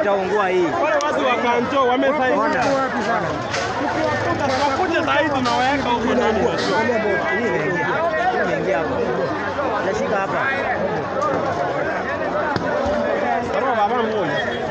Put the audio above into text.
Itaungua hii. Wale watu wa Kanjo wamesaidia. Wakuja saa hii tunaweka huko ndani. Hii imeingia. Hii imeingia hapa. Nashika hapa. Baba baba mmoja.